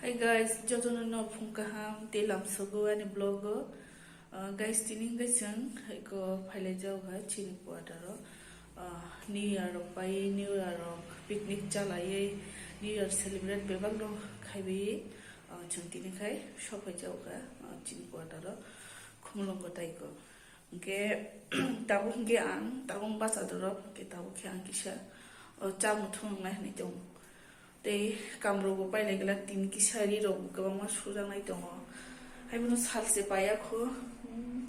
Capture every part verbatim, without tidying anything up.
Hey guys, jotono no phung kaham tei lamsogo ani vlog o. Ah, guys, tini hwnkhe chwng eko phailai jago ha chini quarter o. Ah, New Year rok pai, New Year rok picnic chalaiwi, New Year celebrate bebak rok khaiwi, ah, chwng tini khai sophai jago ha, ah, chini quarter o Khumulwngo tai ko. Hwnkhe tabuk hwnkhe ang tabuk bacha dorop, hwnkhe tabuk khe ang kisa o chamung thumung nai hinwi tongo. Tei kamrok bo pailai glak, tini kisa ri rok bo kwbangma sujaknai tongo. Haibono salse paiya kho. Hmm.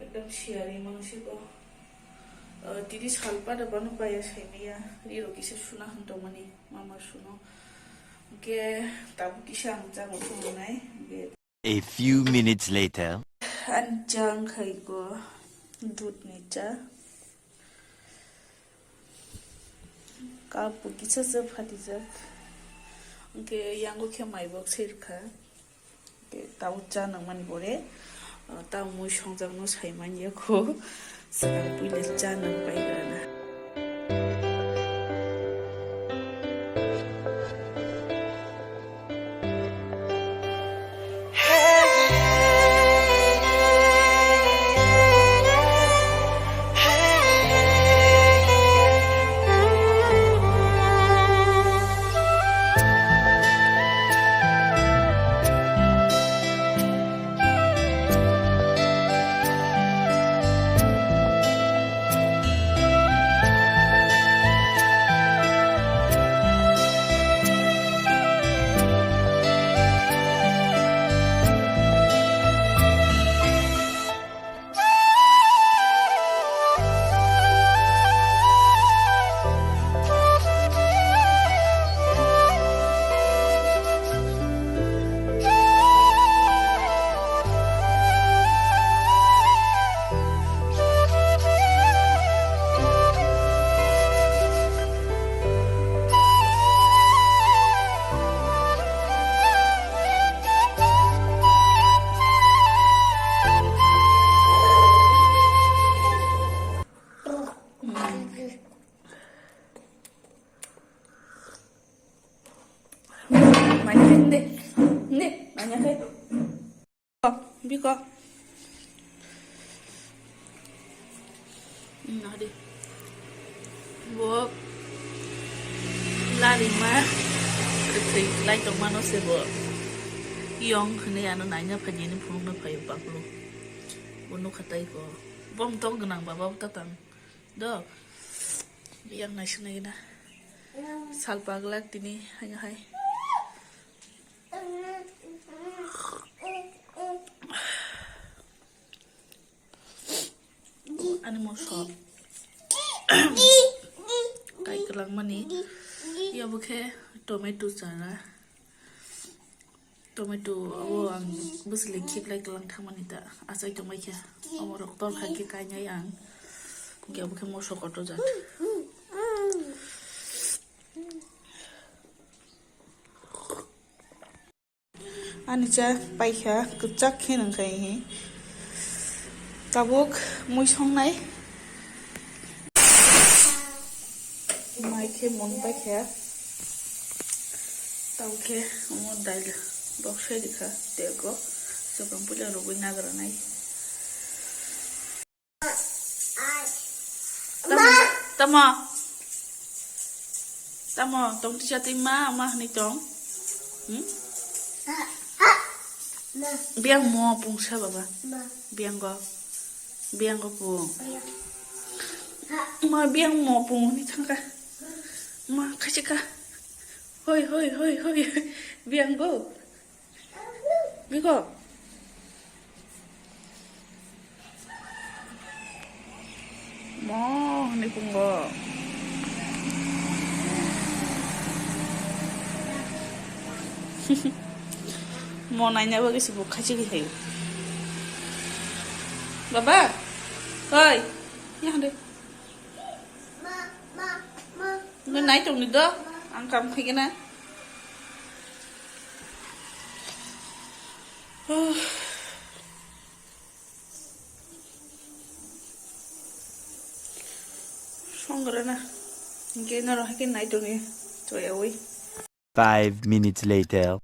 Ekdom siyari mangsi ko. O, tini sal pada bano paiya saimaya. Ri rok kisa suna hwn tongmani mama suno. Hwnkhe tabuk kisa ang chamung thumung nai. Hwnkhe A few minutes later. Ani cha wngkha eko dudh ni cha. Cup bo kisa se phatijak. Hwnkhe yango khe maibok se rwkha. Hwnkhe tabuk cha nangmani pore, ah, tabuk mui songjakno sai manya kho. Swkang puila cha nang pai rana. Manya hai, hindi. Hindi, manya hai. Biko. Hmm, hadi. Bo larima kwthwi lai tongmano se bo. Yong hwnwi ano naina phaidi ni phunukna phaio baklo. Bo nukha tai ko. Bom tong gwnang baba bo tatang. Do. Yang naisingna gina. Sal paglak tini haino hai. Ani moso kai kwlangmani. Yabo khe tomato chara. Tomato o ang bwswlwi khiklai kwlang thangmani ta achai tongbai khe. Omo rok torkha khe kainai ang. Hwnkhe abo khe moso kotor jat. Ani cha paikha kwchak khe nang khai hi. Tabuk mui songnai. Mai khe mon paikha. Tabuk khe omo dail bok sai rikha tei go swkang puila rwgwi nagranai. Tamo, tamo, tamo, tong tisa twi ma, ma hwnwi tong. Hmm? Biang mo pungsa baba. Biang go. Biang go pung. Ma biang mo pung hwnwi thangka. Ma khachika. Hoi, hoi, hoi, hoi. Biang go. Biko. Mo hwnwi pungo. Mo naina bagwi se bo khachi khe thaio. Baba, oi, ya hande. Nai tongni do, ang kam khaigena. Songrana. Hingke norok haikhe nai tongni choyawi. Five minutes later.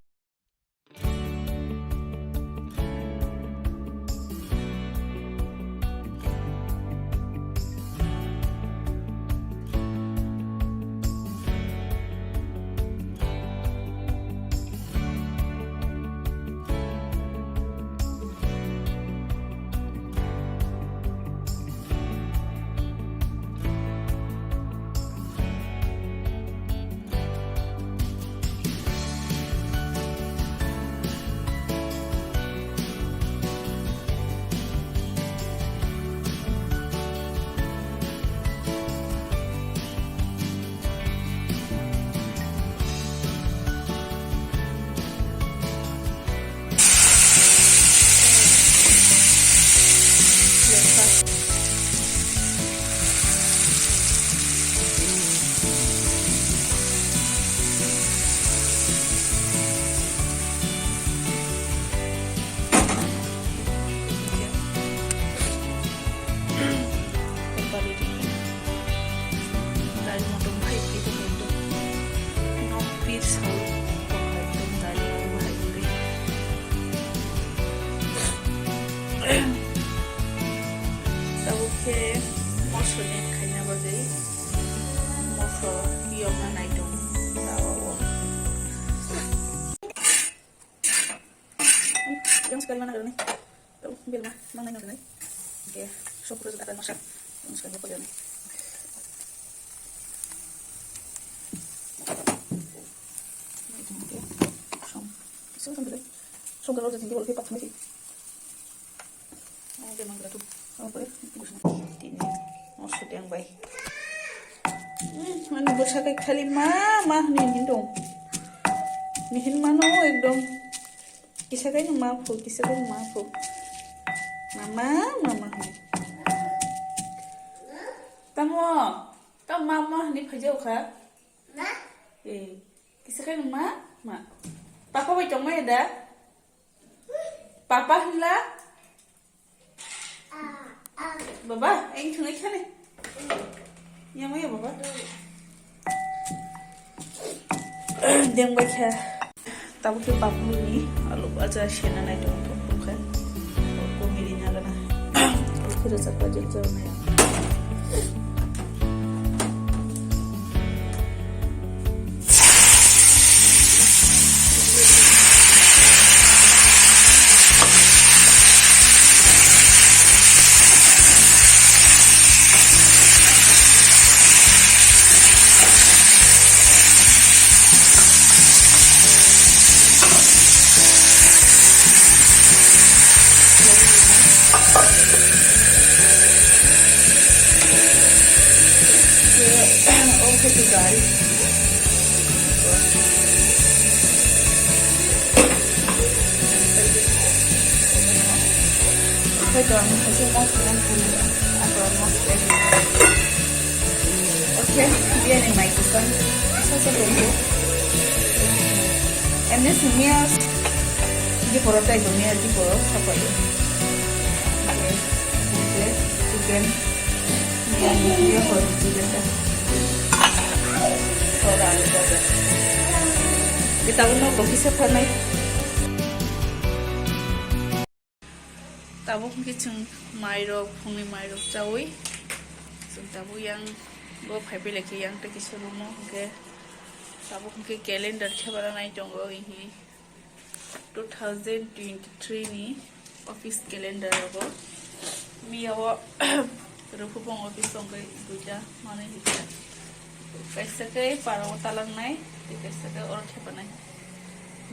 Belma nagrani. Tau, belma, mang nai nagrani. Oke, sopro jada kan masak. Masak ko jani. Som, som, som, som, som, som, som, Oh, dia mangga tu. Oh, boleh. Ini. Oh, sedang baik. Hmm, mana bosai kai khali ma, ma ni hindung. Ni hin mano ekdom. Kisa kai ma phu, kisa kai ma phu. Mama, mama. Tamo, tamo mama ni phajau kha. Eh, kisa kai ma, ma. Papa bai tong mai da. Papa hinla. Baba, ang thungai khani. Yang ya baba. Deng bai kha. Tabuk khe papuni alu baja sena nai tong tong kha. Ko miri na gana. Ko kira sa pa jeng jeng nai. Kaitor ang hasil mo kaitor mo kaitor. Oke, dia ni mai kusan. Kusan sa tunggu. Emne sumia di poro tai dunia di poro sa pai. Oke, oke, chicken. Dia poro chicken ta. Poro alu poro. Kita uno kopi sa panai. Tabuk hwnkhe chwng mairok, phungni mairok chaui chwng tabuk yang bo phaipai laikhe, yang tei kisa room o hwnkhe tabuk hwnkhe calendar thebana nai tongo, hwnhi two thousand twenty-three ni office calendar rogo. Miyao Rupubong office tongkhe duita manwi hwnkhe kaisa khe parao talangnai tei kaisa khe oro thepanai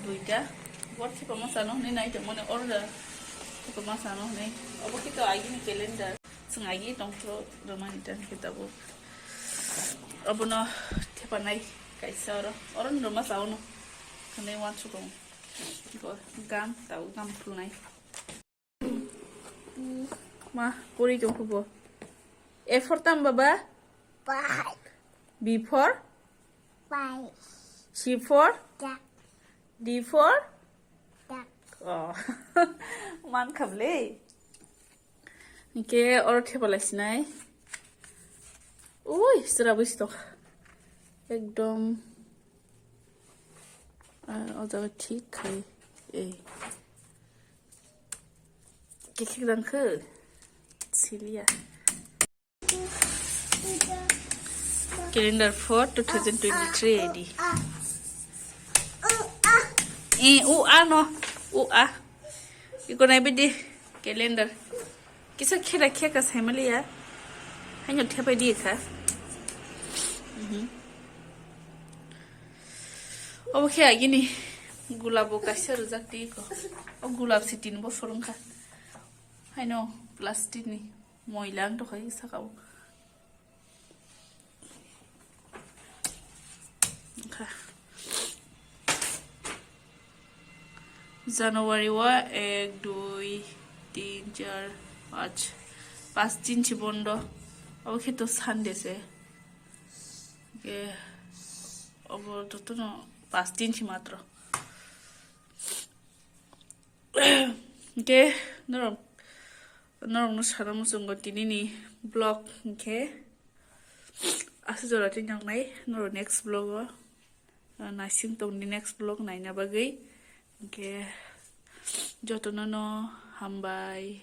duita. Bor thepama sano hwnwi nai tongmani order. Thepama sano hwnwi. Obo khe to agini calendar. Chwng agi tongthro rwmani tang khe tabuk. Obono thepanai kaisa oro. Oro ni rwma sao no. Hwnwi uansukung. Bo gam tao gam phulnai. Ma, pori tong khe bo. A for tam baba? Five. B for? Five. C for? Duck. D for? Duck. Oh. Man khablei. Hwnkhe oro thepalai sinai. Ui, sra bwsi tong. Ekdom. Ah, o jaga thik khai. Ei. Kekhe dang khe. Siliya. Calendar for two thousand twenty-three A D. Eh, u a no. U a. Iko nai bidi calendar. Kisa khera kheka saimaliya. Haino thepai di kha. Mhm. Obo khe agini gulab bo kaisa rwjak twi ko. O gulab se tin bosor wngkha. Haino plastic ni moila wng tongkha saka o. Wngkha. January o ek, dui, tin, char, panch. Panch din se bondo. Obo khe to Sunday se. Hwnkhe obo jotono panch din se matro. Hwnkhe norok, norokno sana muchungo tinini vlog hwnkhe aswk jora twi nangnai norok next vlog o, ah, naising tongni next vlog naina bagwi. Hwnkhe jotono no hambai.